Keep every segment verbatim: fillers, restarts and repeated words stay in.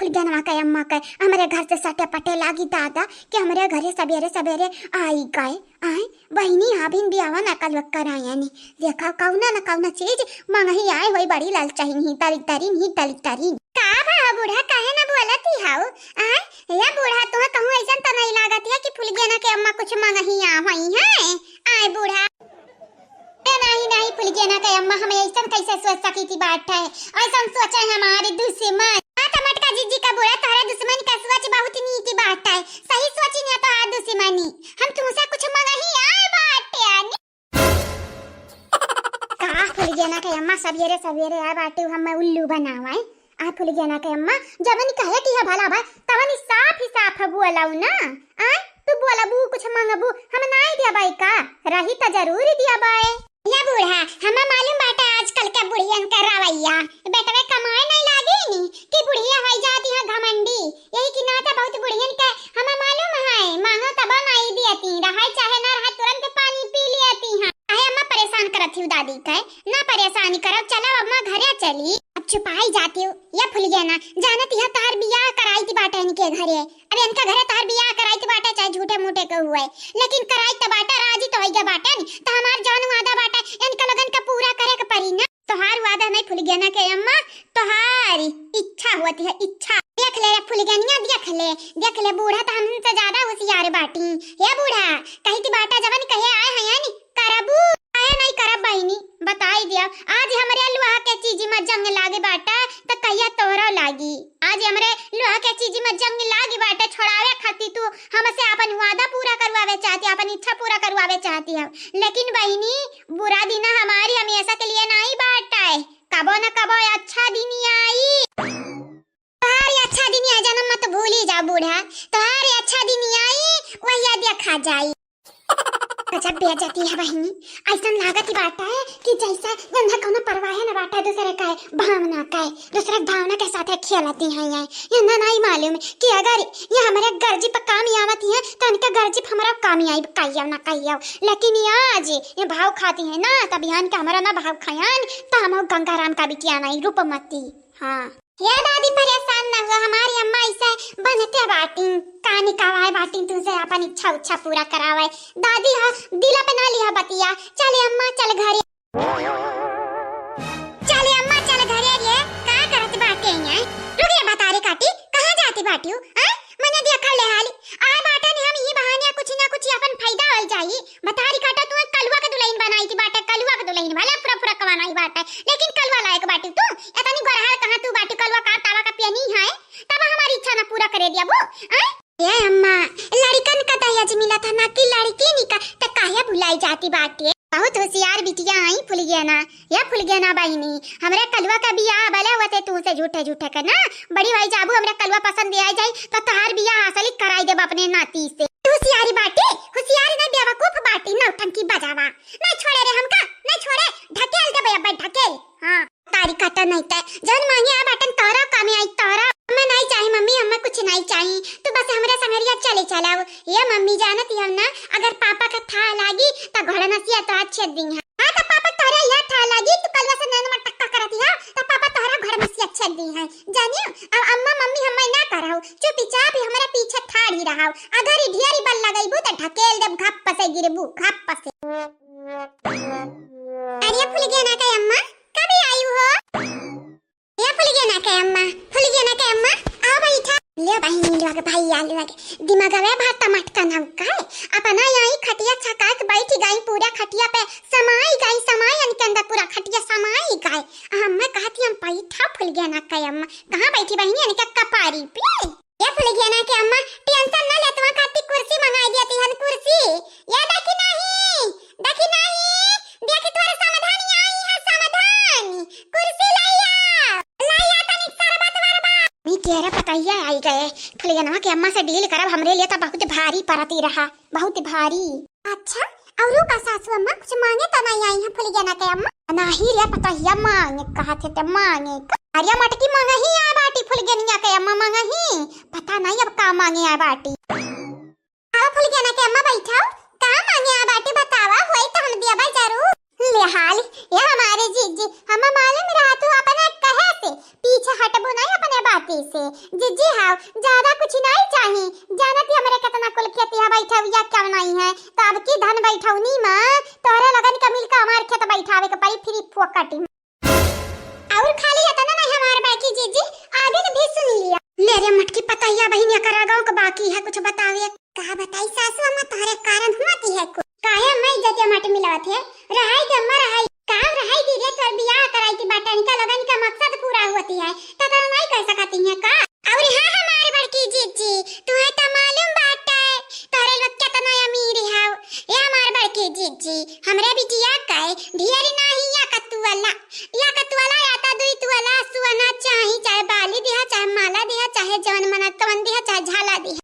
जनवा के अम्मा के हमरे घर से सटे पटे लागी दादा कि हमरे घरे सबेरे सबेरे आई गए। आए बहिनी, हाबिन बियावा ना कलवा करायनी। देखा कौना न कौना चीज मंगही आए होई, बड़ी ललचहिन ही तरी तरी ही तरी तरी। का भा बूढ़ा, काहे ना बोलत ही हाउ? आए या बूढ़ा, तोह कहूँ ऐसन त नहीं लागत है कि फुलगेना के अम्मा कुछ मंगही आ होई है? आए बूढ़ा। ए, नहीं, नहीं, फुलगेना के अम्मा, हम ऐसन कैसे सोच सकी थी बात है? ऐसन सोचे हमारे दुश्मन। हाँ, तो मटका जिज्जी का बूढ़ा, तोहरे दुश्मन का सोच बहुत नीक बात है। सही सोची ना तोहार दुश्मनी। हम तुमसे कुछ मंगही आए बाटे, आनी। का फुलगेना के अम्मा, सबेरे सबेरे आए बाटे, हम उल्लू बनावाए। आ फुलगेना के अम्मा, जवन कहे कि है भला भाई, तवन साफ ही साफ बोलाऊ ना। आए, तू बोलबू, कुछ मंगबू, हम नाई दियाबाई का? रही त जरूर दियाबाई। या बूढ़ा, हमें मालूम बाटे आजकल के बुढ़ियन के रवैया। बेटवे कमाए नहीं लागे नी कि बुढ़िया होई जाती है घमंडी। यही की नाते बहुत बुढ़ियन के हमें मालूम है, मांगो तब नाई दियती, रहाई चाहे ना रहाई, तुरंत पानी पी लियती हैं। अहे अम्मा, परेशान करत ही दादी के, ना परेशान करब, चलो अम्मा घरे चली। अब चुपाई जाती हूँ, या फुलगेना, जानत यह तोहार बियाह कराई थी बाटे इनके घरे। अब इनका घरे तोहार बियाह कराई थी बाटे, चाहे झूठे मूठे के हुए, लेकिन कराई त बाटे, राजी तो होइगे बाटे नी, तो हमार जौन वादा बाटे इनका लगन का पूरा करे के पड़ी ना। तोहार वादा नहीं फुलगेना के अम्मा, तोहार इच्छा होती है, इच्छा। देख ले रे फुलगेनिया, देख ले, देख ले, बूढ़ा तो हमसे ज्यादा होशियार बाटी। हे बूढ़ा, कही थी बाटा जवन कहे आए हैं नी, करबू? आए नहीं करब बहिनी, बताई दिया। आज हमरे लोहा के चीजी में जंग लागे बाटा, त कहिया तोहरो लागी। आज हमरे लोहा के चीजी में जंग लागी बाटे, छोड़ावे खातिर तू हमसे अपन वादा पूरा करवावे चाहती, अपन इच्छा पूरा करवावे चाहती है। लेकिन बहिनी, बुरा दिन हमारी हमेशा के लिए नहीं बाटा है, कबो न कबो अच्छा दिन आई। तोहार ये अच्छा दिन आई, जनम मत भूली जा बूढ़ा, तोहार ये अच्छा दिन आई, वही देखा जाई। गजब बेइज्जती है बहिनी, ऐसन लागत ही बाटा है कि जैसे इन्हें कोनो परवाह न बाटा दूसरे का है, भावना का है, दूसरे के भावना के साथे खेलती हैं ये। इन्हें नहीं मालूम कि अगर ये हमारे गर्जी पर काम आवत ही है, तो इनके गर्जी पर हमारा काम ही आई, कहियो ना कहियो। लेकिन ये आज ये भाव खाती है ना, तब बिहान के हमारा ना भाव खायन, तो हम गंगाराम का बिटिया नहीं, रूपमती। हाँ। हे दादी, परेशान ना हुआ, हमारी अम्मा ऐसे बनते बाटी, कानी कवाए बाटी, तुझे अपन इच्छा उच्छा पूरा करावे। दादी, हाँ, दिला पे ना लिया बतिया, चले अम्मा, चल घरे। चले अम्मा, चल घरे रे, का करत बाटे हैं? रुक रे बतारे काटी, कहाँ जाती बाटी हो? हाँ? मने देखा ले हाली, आ बाटा ने हम ई बहाने कुछ ना कुछ अपन फायदा होई जाई। बतारी काटा तू कलुआ के दुल्हन बनाई थी बाटे, कलुआ के दुल्हन भले फुरा फुरा कवाना ही बाटे, लेकिन कलुआ लायक बाटी तू। इतनी गोरहार कहाँ तू बाटी, कलुआ का तावा का पियनी है, तब हमारी इच्छा ना पूरा करे दिया वो, हैं? ए अम्मा, लड़कन का दहेज मिला था ना कि लड़की निका, त काहे भुलाई जाती बाटे? बहुत होशियार बिटिया आई फुलगेना। या फुलगेना बहिनी, हमरे कलुआ का बियाह भले होते तू से झूठे झूठे के ना, बड़ी भाई जाबू हमरे कलुआ पसंद आ जाई तो तोहार बियाह असली कराई देब अपने नाती से। तू होशियारी बाटे, होशियारी नहीं बेवकूफ बाटी, नौटंकी बजावा। नहीं छोड़े रे हमका, नहीं छोड़े, ढकेल देबे अब ढकेल। हाँ, तारी काटा नहीं ते, जौन मांगे आ बाटन तोहरा कामे आई तोहरा। हमें नहीं चाही मम्मी, हमें कुछ नहीं चाही, तू बस हमरे संगरिया चले चलाओ। ये मम्मी जानत ही हम ना, अगर पापा का था लागी तो घोड़ा नसिया तो आज छेद दी है। हाँ, तो पापा तोहरे यह ठा लागी, तू कलुआ से नैन मटक्का करत ही, हाँ, तो पापा तोहरा घर में से अच्छे दी हैं, जानियो। अब अम्मा मम्मी हमें ना करहु, चुपचाप ही हमारे पीछे ठाड़ ही रहाउ। अगर ई ढेरी बल लगइबू तो ढकेल देब, घप से गिरबू, घप से। अरे फुलगेना के अम्मा, कब आई हो? ए फुलगेना के अम्मा, फुलगेना के अम्मा, आओ बैठा। ले बहिनी लोग, भैया लोग, दिमागवे भर टमाटकन हम काहे? अपना यही खटिया छका के बैठ गई, पूरा खटिया पे समाई गई, समाई इनके अंदर पूरा खटिया समाई गई। आ हमें कहती हम बैठा फुलगेना के अम्मा, कहाँ बैठी बहिनी इनके कपारी पे? ए फुलगेना के अम्मा, tension ना ले, तुम्हारे खातिर कुर्सी मंगाई दिया तिहन, कुर्सी। या देखी नहीं, देखी नहीं, देखी तोरे समाधान आई है, समाधान। कुर्सी लइया, लइया तनिक शरबत वरबत। मी केरा पतैया आई गए, फुलगेनवा के अम्मा से deal करब, हमरे लिए तो बहुत भारी परती रहा, बहुत भारी। अच्छा, औरू का सासू अम्मा कुछ मांगे तो नहीं आई है फुलगेना के अम्मा? नहीं रे पतैया, मांगे कहा थे ते मांगे। अरे मटकी मांगे ही आए बाटी फुलगेनिया के अम्मा, मांगे ही। पता नहीं अब का मांगे आए बाटी। आओ फुलगेना के अम्मा बैठाओ, का मांगे आ बाटी बतावा, होई त हम दियाबा जरूर। ले हाल, ये हमारे जीजी, हमें मालूम रहा तू अपने कहे से पीछे हटबू नहीं अपने बाती से। जीजी हाव, ज्यादा कुछ नहीं चाही। जानत ही हमरे कितना कुल खेतिया बैठा हुआ क्या नहीं है, तो अब की धन बैठौनी माँ तोहरे लगन का मिलकर हमारे खेत बैठावे के पड़ी फ्री फोकट में। और खाली इतना नहीं हमार बाकी जीजी, आगे के भी सुन लिया। ले रे मटकी पतैया बहिन, एकरा गाँव के बाकी है कुछ बतावे। का बताई सासू अम्मा, तोहरे कारण हुआ ती है कुछ। काहे मैं इज्जत माटी मिलावत है, रहाई के अम्मा रहाई। का रहाई दी रे, तोर बियाह कराई की बाटे, इनका लगन का मकसद पूरा होती है, तो तो नहीं कर सकती है का? और हाँ हमार बड़की जीजी, तुम्हें तो मालूम बाटे, तोहरे लोग कितना अमीर है। ये हमार बड़की जीजी, हमरे बिटिया का ढेर नहीं या कतुअला, या कतुअला या तो दुई तुअला सोना चाही, चाहे बाली दिया, चाहे माला दिया, चाहे जवन मना तवन दिया, चाहे झाला दिया।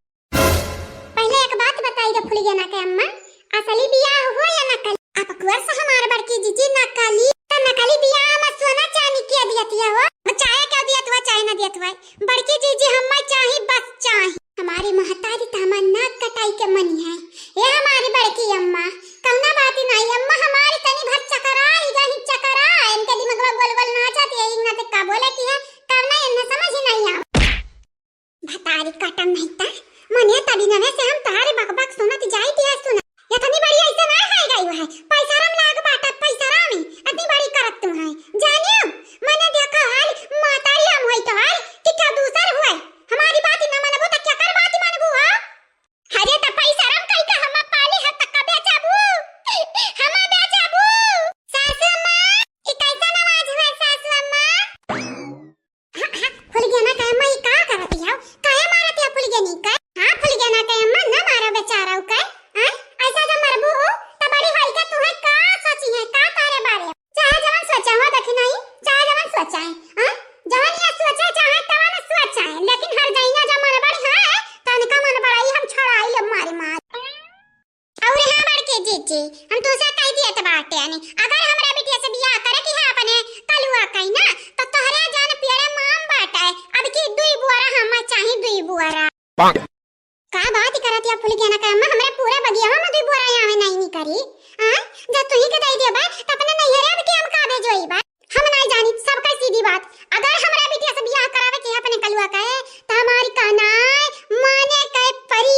पहले एक बात बताई रे फुलगेना के अम्मा, असली बियाह हुआ या नकली? अब कुआर से हमार बड़की जीजी नकली, तो नकली बियाह में सोना चांदी के दियत हुआ हो, चाहे क्या दियत हुआ, चाहे ना दियत हुआ। बड़की जीजी हमें चाही, बस चाही। हमारी महतारी तो हमार नाक कटाई के मनी है। ये हमारी बड़की अम्मा, कौना बात ही नहीं अम्मा, हमारी तनी भर चकरा ही गई, चकरा, इनके दिमाग में गोल गोल नाचत है, इतना ते का बोले की है, तब ना इन्हें समझ ही नहीं आवा। भतारी कटम नहीं ता, मने तभी नवे से हम तोहरे बकबक सुनत जाई दिया सुना। इतनी बड़ी ऐसे ना खाई गई है, पैसा रम लाग बाटा, पैसा रम, इतनी बड़ी करत तू है। जानियो, मने देखा हाल, मातारी हम होई तोहार, कि क्या दूसर हुए? हमारी बात ही ना मनबू, तो क्या कर बात ही मनबू, हाँ? अरे, तो पैसा रम कई का हम पाले है, तक बेचाबू, हम बेचाबू। सासू अम्मा, ई कैसा आवाज हुआ, सासू अम्मा? हाँ, हाँ, फुलगेना के अम्मा, ई का करत हियाव? काहे मारत हियाव फुलगेनी के? हाँ, फुलगेना के अम्मा, ना मारो बेचारा के। हाँ? ऐसा जो मरबू हो, तो बड़ी भाई का तुहे का सोची है, का तारे बारे? चाहे जवन सोचा हो, देखी नहीं, चाहे जवन सोचा है, हाँ? जवन ये सोचा चाहे, तवन सोचा है, लेकिन हर जइना जब मन बड़ी है, तनिका मन बड़ाई हम छोड़ाई ले मारी मार। और हाँ बड़के जीजी, हम तुसे कह दिए तो बाटे यानी, अगर हमरा बिटिया से बियाह करे की है अपने कलुआ कहीं ना, तो तोहरे जान पियरे माम बाटे, अब की दुई बुआरा हम चाही, दुई बुआरा। का बात करत या फुलगेना के अम्मा, हमरे पूरा बगियावा में दुई बोरा आवे नहीं निकरी। हाँ, जब तुही के दई देबा, त अपने नैहरे अब के हम का भेजोई बा? हम नहीं जानी, सबका सीधी बात। अगर हमरा बिटिया से बियाह करावे के अपने कलुआ के, त हमारी कहनाय माने के परी।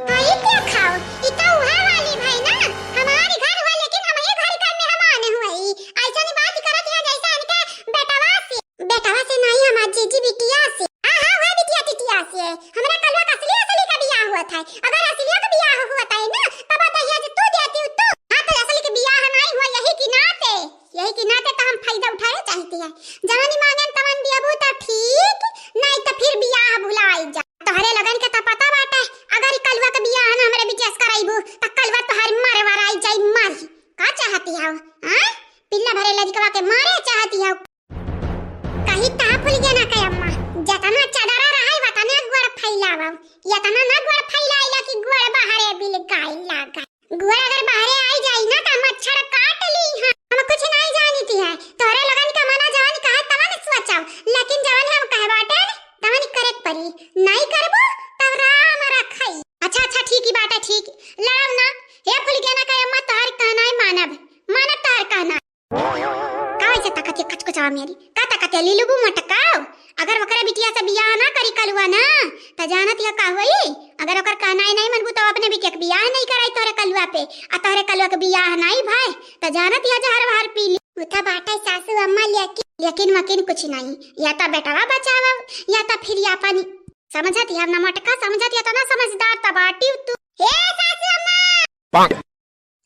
हाँ, ई क्या खाओ? ई तो उहे वाली भाई ना, हमारी घर हुआ, लेकिन हम ये घर का मेहमान हुआ। ई ऐसा नहीं बात करत या जैसा इनके बेटवा से। बेटवा से नहीं, हमार जीजी बिटिया से। हाँ, हाँ, वह बिटिया टिटिया से। हमरा कलवा का असली, असली का बियाह हुआ था। अगर असलिया का बियाह हुआ था ना, तब बताइए जो तू देती तू। हाँ, तो असली के बियाह नहीं हुआ, यही की नाते, यही की नाते तो हम फायदा उठाए चाहती है। जवानी मांगन तवन दियाबू तो ठीक, नहीं तो फिर बियाह भुलाई जा। तोहरे लगन के तो पता बाटे, अगर ई कलवा के बियाह ना हमरे बिटिया से कराइबू, तो कलवा तोहर मरवराई जाई, मरी। का चाहती हो? हाँ? पिल्ला भरे लजिकवा के मारे चाहती हो? कही ता फुलगेना के अम्मा, जतना चदरा रहे, वतने गोड़ फैलावा। यतना ना गोड़ फैलाइला कि गोड़ बाहरे बिल गाय लागा। गोड़ अगर बाहरे आई जाई ना, त मच्छर काट ली। हाँ, हम कुछ नहीं जानती है। तोहरे लगन का मना जवन कहे, तवन सोचब, लेकिन जवन हम कहे बाटे, तवन करे के परी। नहीं करबू, तब राम रखाई। अच्छा, अच्छा, ठीक ही बाटे, ठीक। लड़ब ना। हे फुलगेना के अम्मा, तोहर कहना है मानब, मानब तोहर कहना। का वैसे ताकत है कचकचावा मेरी? का ताकत है लीलू बू मटकाओ? अगर ओकरे बिटिया से बियाह ना करी कलुआ ना, त जानत या का होई? अगर ओकर कहना ही नहीं मनबू, तो अपने बिटिया के बियाह नहीं कराई तोहरे कलुआ पे, आ तोहरे कलुआ के बियाह नहीं भाई, त जानत या जहर वहर पी ली। उ त बाटे सासू अम्मा, लेकिन, लेकिन वकिन कुछ नहीं, या तो बेटवा बचावा, या तो फिर या पानी। समझत या ना मटका, समझत या तो ना समझदार त बाटी तू। हे सासू अम्मा!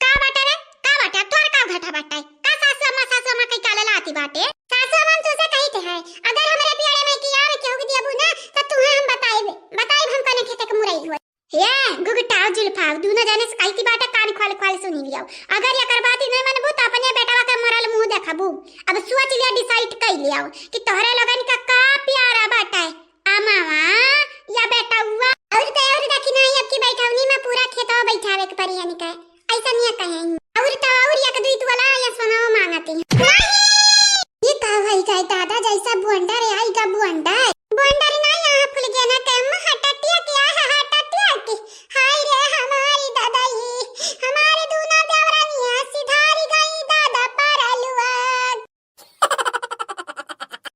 का बाटे रे? का बाटे? अब तोहर का घटा बाटे? का सासू अम्मा, सासू अम्मा कही काले लाती बाटे? सासू अम्मा, हम तुसे कही थे है, अगर हमरे पियरे में किया में केहू के दियाबू ना, त तुहे हम बताइब, बताइब हम कने खेते के मुरई हुआ। ये गुगटाओ जुल्फाओ, दूनो जने से कही थी बाटे, कान खोल खोल सुनी लियाओ। अगर एकर बात ही नहीं मनबू, त अपने बेटवा के मरल मुंह देखबू। अब सोच लिया, decide कर लियाओ कि तोहरे लोगन का का प्यारा बाटे। अमावा या बेटौआ। और तो और देखी ना, अब की बैठौनी में पूरा खेतवा बैठावे के परी इनके। ऐसा नहीं कहे। और तो और एक दुई तोला या सोनावा मांगती है। नहीं! ये का भाई जाए दादा, जैसा बुअंडा रे, आई का बुअंडा है।